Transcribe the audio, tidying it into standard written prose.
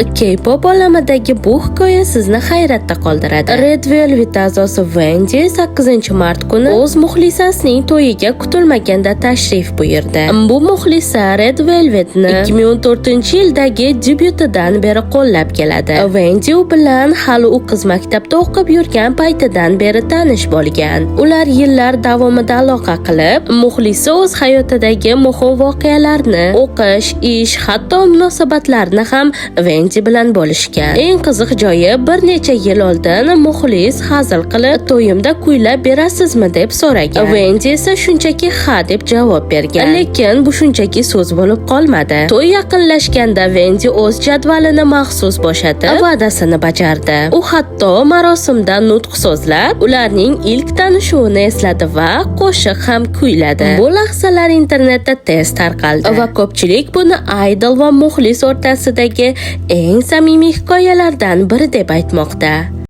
K-pop olamidagi bu hikoya sizni hayratda qoldiradi. Red Velvet a'zosi Wendy 8-mart kuni o'z muxlisasining to'yiga kutilmaganda tashrif buyurdi. Bu muxlisa Red Velvetni 2014-yildagi debyutidan beri qo'llab keladi. Wendy u bilan hali u qiz maktabda o'qib yurgan paytidan beri tanish bo'lgan. Ular yillar davomida aloqa qilib, muxlisa o'z hayotidagi muhim voqealarni, o'qish, ish, hatto munosabatlarni ham Wendy bilan bo'lishgan. Eng qiziq joyi, bir necha yil oldin muxlis hazil qilib, "To'yimda kuylab berasizmi?" deb so'ragan. Wendy esa shunchaki "Ha" deb javob bergan. Lekin bu shunchaki so'z bo'lib qolmadi. To'y yaqinlashganda Wendy o'z jadvalini maxsus bo'shatib, va'dasini bajardi. U hatto marosimda nutq so'zlab, ularning ilk tanishuvini esladi va qo'shiq ham kuyladi. Bu lahzalar internetda tez tarqaldi va ko'pchilik buni idol va muxlis o'rtasidagi eng samimiy hikoyalardan biri deb aytmoqda.